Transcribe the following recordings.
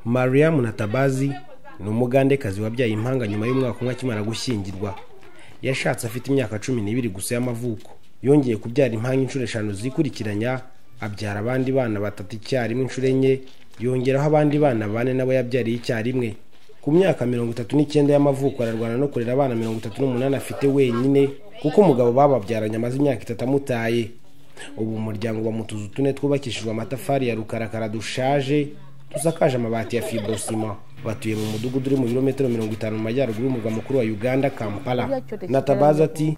Mariam Natabazi ni umugandekazi wabyaye impanga nyuma y'umwaka umwe akimara gushyingirwa. Yashatse afite imyaka 12 gusa y'amavuko. Yongeye kubyara impanga inshuro 5 zikurikiranya, abyara abandi bana 3 icyarimwe inshuro 4, yongeraho abandi bana 4 nabo yabyariye icyarimwe. Ku myaka 39 y'amavuko ararwana no kurera abana 38 afite wenyine, kuko umugabo bababyaranye amaze imyaka 3 amutaye. Ubu umuryango wa mutuzu tune twubakishijwe amatafari ya rukarakara dushaje, dusakaje amabati ya fibrosima. Batuye mu mudugudu uri mu birometero 50 mu majyaruguru y'umurwa mukuru wa Uganda, Kampala. Natabaza ati: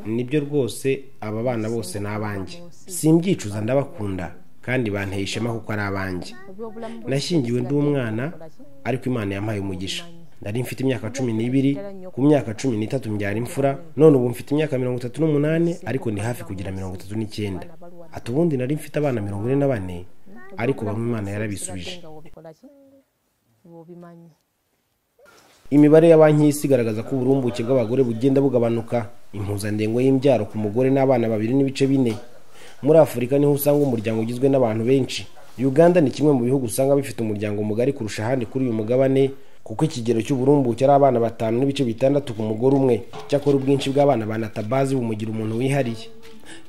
nibyo rwose, aba bana bose ni abanjye, simbyicuza, ndabakunda kandi banteye ishema kuko ari abanjye. Nashyingiwe ndi umwana, ariko Imana yampaye umugisha. Nari mfite imyaka 12, ku myaka 13 mbyara imfura, none ubu mfite imyaka 38, ariko ndi hafi kugira 39. Ati ubundi nari mfite abana 44, ariko bamwe Imana yarabisubije. Imibare ya banki y'isi igaragaza ko uburumbuke bw'abagore bugenda bugabanuka. Impuzandengo y'imbyaro ku mugore n'abana 2.4. Muri Afurika niho usanga umuryango ugizwe n'abantu benshi. Uganda ni kimwe mu bihugu usanga bifite umuryango mugari kurusha ahandi kuri uyu mugabane, kuko ikigero cy'uburumbuke ari abana 5.6 ku mugore umwe. Cyakora ubwinshi bw'abana ba Natabazi bumugira umuntu wihariye.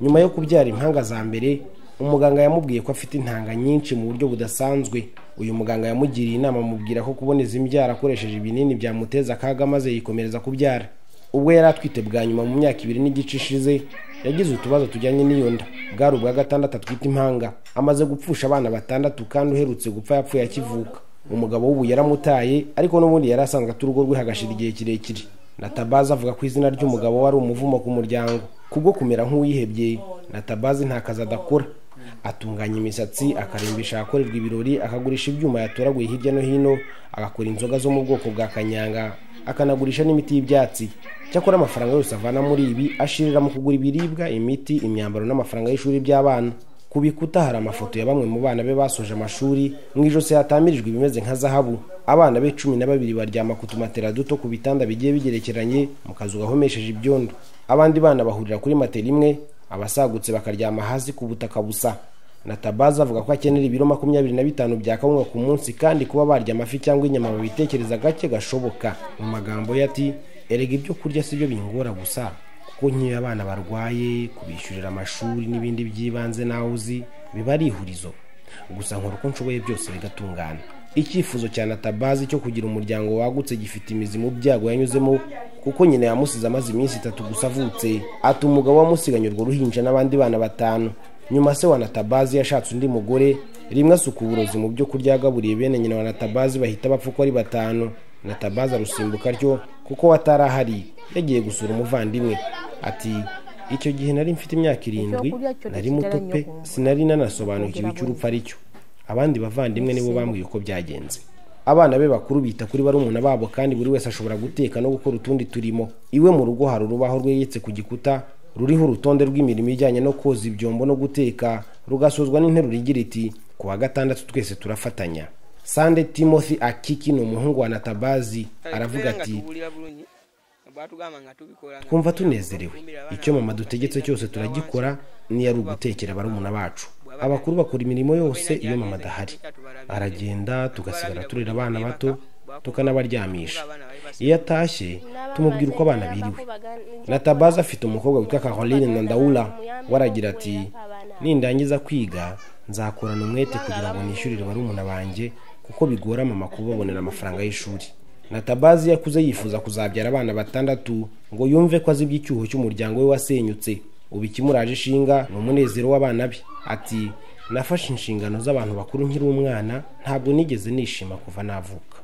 Nyuma yo kubyara impanga za mbere, umuganga yamubwiye ko afite intanga nyinshi mu buryo budasanzwe. Uyu muganga yamugiriye inama, amubwira ko kuboneza imbyaro akoresheje ibinini byamuteza akaga, maze yikomereza kubyara. Ubwo yari atwite bwa nyuma mu myaka 2.5 ishize, yagize utubazo tujyanye n'iyo nda. Bwari ubwa 6 atwite impanga. Amaze gupfusha abana 6, kandi uherutse gupfa yapfuye akivuka. Umugabo w'ubu yaramutaye, ariko n'ubundi yari asanzwe ata urugo rwe hagashira igihe kirekire. Natabazi avuga ko izina ry'umugabo wari umuvumo ku muryango. Kubwo kumera nk'uwihebye, Natabazi nta kazi adakora. Atunganya imisatsi, akarimbisha ahakorerwa ibirori, akagurisha ibyuma yatoraguye hirya no hino, agakora inzoga zo mu bwoko bwa kanyanga, akanagurisha n'imiti y'ibyatsi. Cyakora amafaranga yose avana muri ibi ashirira mu kugura ibiribwa, imiti, imyambaro n'amafaranga y'ishuri by'abana. Ku bikuta hari amafoto ya bamwe mu bana be basoje amashuri, mu ijosi hatamirijwe ibimeze nka zahabu. Abana be 12 baryama ku tumatera duto ku bitanda bigiye bigerekeranye mu kazu gahomesheje ibyondo. Abandi bana bahurira kuri matera imwe, abasagutse bakaryama hasi ku butaka busa. Natabaza avuga ko akenera ibiro 25 bya kawunga ku munsi, kandi kuba barya amafi cyangwa inyama babitekereza gake gashoboka. Mu magambo ye ati: erega ibyo kurya sibyo bingora gusa, kuko nk'iyo abana barwaye, kubishyurira amashuri n'ibindi by'ibanze nawe uzi biba ari ihurizo. Gusa nkora uko nshoboye byose bigatungana. Icyifuzo cya Natabazi cyo kugira umuryango wagutse gifite imizi mu byago yanyuzemo, kuko nyina yamusize amaze iminsi 3 gusa avutse. Ati umugabo wamusiganye urwo ruhinja n'abandi bana 5. Nyuma se wa Natabazi yashatse undi mugore, rimwe asuka uburozi mu byo kurya yagaburiye bene nyina wa Natabazi bahita bapfa uko ari 5. Natabazi arusimbuka atyo kuko watarahari, yagiye gusura umuvandimwe. Ati icyo gihe nari mfite imyaka 7, nari muto pe, sinari nanasobanukiwe icyo urupfu ari cyo. Abandi bavandimwe nibo bambwiye uko byagenze. Abana be bakuru bita kuri barumuna babo, kandi buri wese ashobora guteka no gukora utundi turimo. Iwe mu rugo hari urubaho rwegetse ku gikuta ruriho urutonde rw'imirimo ijyanye no koza ibyombo no guteka, rugasozwa n'interuro igira iti: ku wa gatandatu twese turafatanya. Sande Timothy Akiki ni umuhungu wa Natabazi, aravuga ati: twumva tunezerewe, icyo mama dutegetse cyose turagikora, niyo ari ugutekera barumuna bacu. Abakuru bakora imirimo yose iyo mama adahari. Aragenda tugasigara turera abana bato, tukanabaryamisha. Iyo atashye tumubwira uko abana biriwe. Natabazi afite umukobwa witwa Caroline Nandaula, waragira ati: nindangiza kwiga nzakorana umwete kugira ngo nishyurire barumuna banjye, kuko bigora mama kubabonera amafaranga y'ishuri. Natabazi yakuze yifuza kuzabyara abana 6 ngo yumve ko azi iby'icyuho cy'umuryango we wasenyutse. Ubu ikimuraje ishinga ni umunezero w'abana be. Ati nafashe inshingano z'abantu bakuru nkiri umwana, ntabwo nigeze nishima kuva navuka.